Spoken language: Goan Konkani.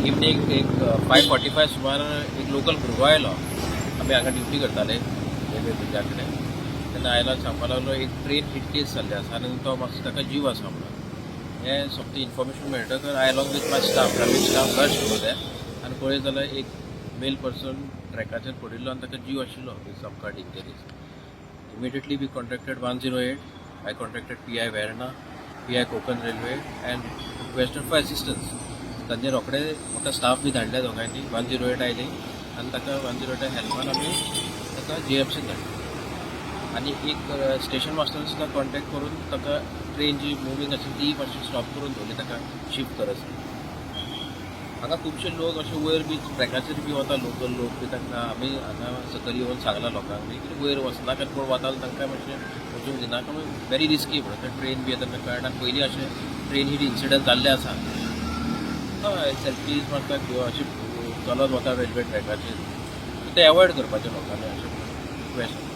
इवनींग एक 5:45 सुमार एक लोकल भुरगो आयलो. आमी हांगा ड्युटी करताले रेल्वे ब्रिजा कडेन. तेन्ना आयलो आनी सांगपाक लागलो, एक ट्रेन हिट केस जाल्ली आसा आनी तो मातसो ताका जीव आसा म्हणून. हें सोमतें information मेळटकर I, along with my staff, traffic staff, rush over आनी पळयत जाल्यार एक मेल पर्सन ट्रॅकाचेर पडिल्लो आनी ताका जीव आशिल्लो, with some cut injuries. Immediately we contacted 108. I contacted PI Verna, PI Konkan Railway and requested for assistance. तांचे रोखडे म्हाका स्टाफ बी धाडले दोगांयनी. 108 आयली आनी ताका 108 हेल्पान आमी ताका जीएमसीन धाडले आनी एक स्टेशन मास्टर सुद्दां कॉन्टेक्ट करून ताका ट्रेन जी मुवींग आशिल्ली ती मातशी स्टॉप करून दवरली, ताका शिफ्ट करसर. हांगा खुबशे लोक अशे वयर बी ट्रॅकाचेर बी वता, लोकल लोक बी. तांकां आमी हांगा सकयल येवन सांगलां लोकांक बी की वयर वचनाका. कोण वता जाल्यार तांकां मातशें वचूंक दिनाका, कारण व्हेरी रिस्की म्हणून. ते ट्रेन बी येता तांकां कळना. आनी पयलीं अशें ट्रेन हिट इन्सिडंट जाल्ले आसा. हय, सेल्फीज मारता किंवा अशें चलत वता रेल्वे ट्रॅकाचेर, ते एवॉयड करपाचें लोकांनी अशें रिक्वेस्ट.